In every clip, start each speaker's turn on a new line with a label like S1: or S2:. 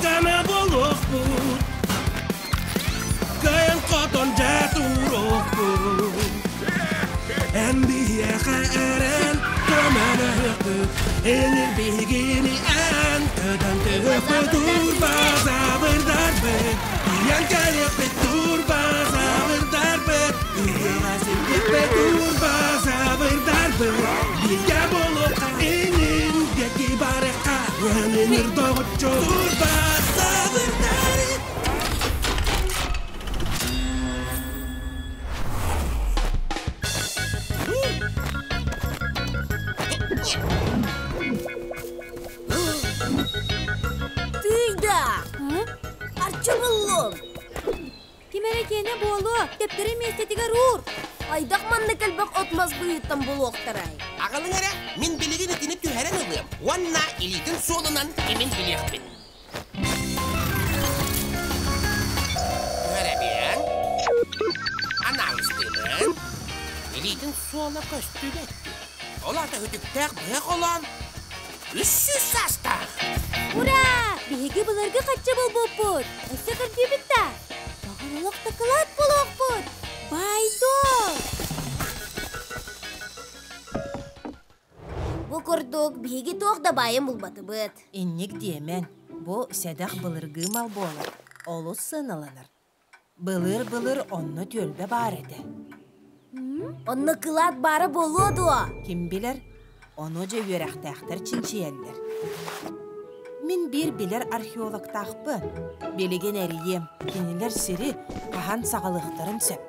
S1: Кытаана буолуохпут, кыайан хотон дьэ туруохпут. Эн биһиэхэ эрэн көмөлөһүөхпүт, Энир биһигини эн көтөн түһүөхпүт, Турбазаврдарбыт, тиийэн кэлиэхпит, Турбазаврдарбыт, ыһыаҕа сирдиэхпит, Турбазаврдарбыт, бииргэ буолуохха, инин диэки барыахха, Өнүнүр доҕоччу Турбазаврдар.
S2: Тыйда! Арчы буллум!
S3: Ким эрэ киэнэ буолуо, тэптэрин миэстэтигэр уур!
S2: Хайдах маннык элбэх от-мас быыһыттан булуохтарай?
S4: Аҕалыҥ эрэ, мин билигин итини түһэрэн ылыам уонна илиитин суолунан кимин билиэхпин. Түһэрэбиэн, анаалыстыыбын, илиитин суола көстүбэт. Ол аата үтүктээх быһа холоон 300 саастаах.
S3: Ура! Биһиги былыргы хаччы булбуппут. Өссө көрдүүбүт да. Баҕар олох дакылаат булуохпут. Байдол!
S2: Бу курдук биһиги туох да баайын булбатыбыт.
S5: Инник диэмэн, бу сэдэх былыргы мал буолар, олус сыаналанар. Былыр-былыр онно түөлбэ баар этэ.
S2: Онно кылаат баара буолуо дуо?
S5: Ким билэр, ону дьэ үөрэхтээхтэр чинчийэллэр. Мин биир билэр археологтаахпын. Билигин эрийиэм, кинилэр сири хаһан саҕалыахтарын сөп.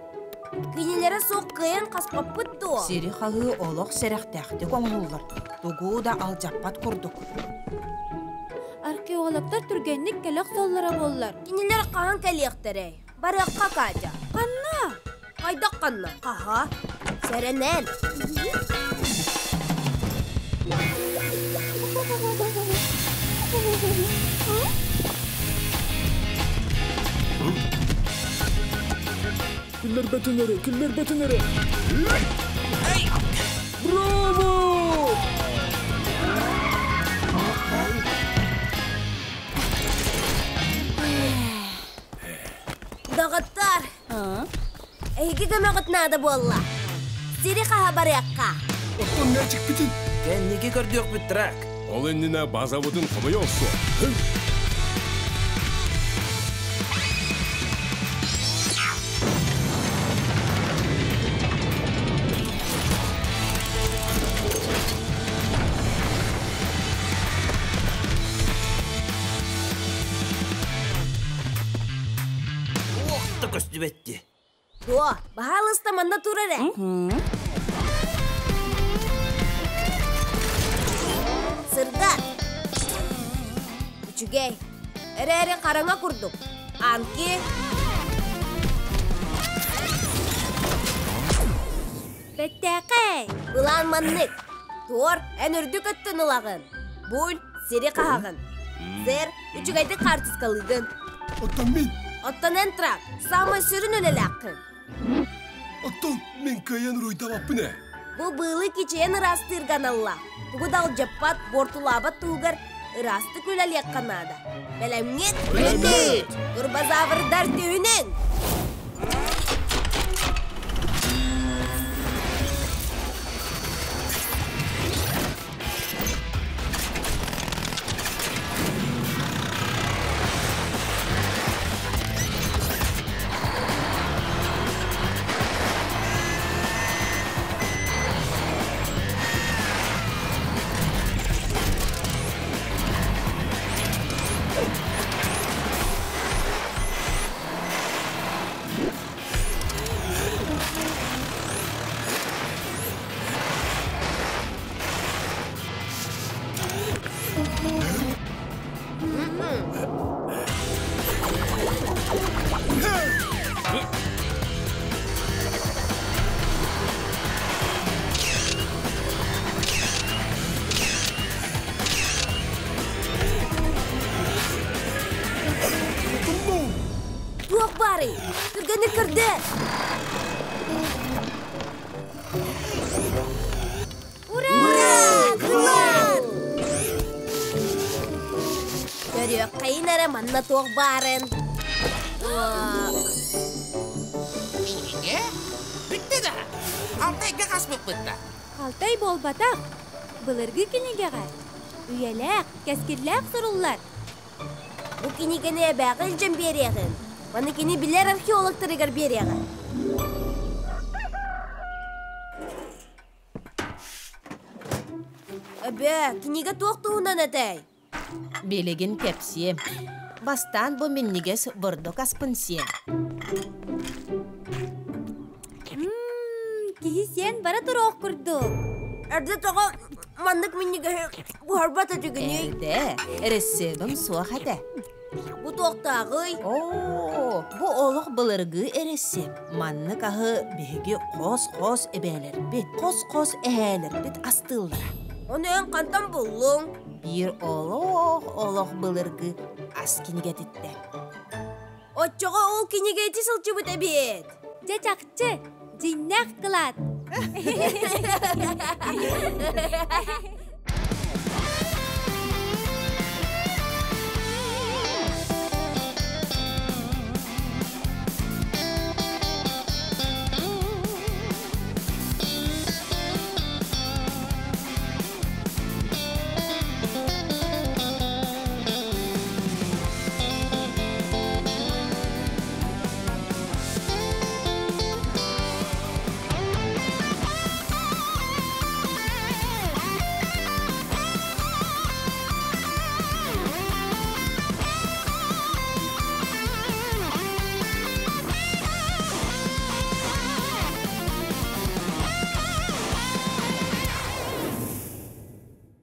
S2: Кинилэрэ суох кыайан хаспаппыт дуо?
S5: Сири хаһыы олох сэрэхтээхтик оҥоһуллар, тугу да алдьаппат курдук.
S3: Археологтар түргэнник кэлэ охсоллоро буоллар.
S2: Кинилэр хаһан кэлиэхтэрэй? Барыахха, Катя.
S3: Ханна?
S2: Хайдах ханна? Хаһа. Сэрэнэн.
S6: Күллэрбэтин эрэ, күллэрбэтин эрэ. Браво!
S2: Доҕоттор, эһиги көмөҕүт наада буолла. Сири хаһа барыахха.
S6: Оттон мээчикпитин?
S7: Кэнники көрдүөхпүт трак.
S1: Ол иннинэ базабытын хомуйа охсуо.
S7: Туох да көстүбэт
S2: Дуо, баһаалыста манна тур эрэ. Сырдат. Үчүгэй. Эрээри хараҥа курдук. Анки.
S3: Бэттээхэй!
S2: Былаан маннык. Туор, эн үрдүк өттүн ылаҕын. Буль, сири хаһаҕын. Сэр, үчүгэйдик хаартыскалыыгын.
S6: Оттон мин?
S2: Оттон эн трак, саамай сүрүн үлэлээххин.
S6: Оттон мин кыайан уруйдабаппын ээ.
S2: Бу быылы кичэйэн ыраастыырга аналлаах. Тугу да алдьаппат, буортулаабат туһугар ыраастык үлэлиэххэ наада. Бэлэмҥит?
S6: Бэлэммит!
S2: Турбозаврдар түһүнүҥ! Туох баарый? Түргэнник көрдөр!
S3: Ура!
S2: Ура! Кылаат! Көрүөххэ. Көрүөххэйин эрэ манна туох баарын.
S4: Кинигэ? Бүттэ да? Алтайга хаспыппыт да?
S3: Халтай буолбатах. Былыргы кинигэҕэ үйэлээх, кэскиллээх суруллар.
S2: Бу кинигэни эбээҕэ илдьэн биэриэҕин. Маны кини билэр археологтарыгар биэриэҕэ. Эбээ, кинигэ туох туһунан этэй?
S5: Билигин кэпсиэм. Бастаан бу минньигэс бурдук аспын сиэн.
S3: Мм, киһи сиэн бара туруох курдук.
S2: Эрдэ тоҕо маннык минньигэһи буһарбат этигиний?
S5: Эрдэ, эрэссиэбим суох этэ.
S2: Бу туохтааҕый?
S5: Оо, бу олох былыргы эрэссиэп. Маннык аһы биһиги хос-хос эбээлэрбит, хос-хос эһээлэрбит астыыллара.
S2: Ону эн хантан буллуҥ?
S5: Биир олох-олох былыргы ас кинигэтиттэн.
S2: Оччоҕо ол кинигэ ити сылдьыбыт эбит.
S3: Дьэ чахчы, дьиҥнээх кылаат.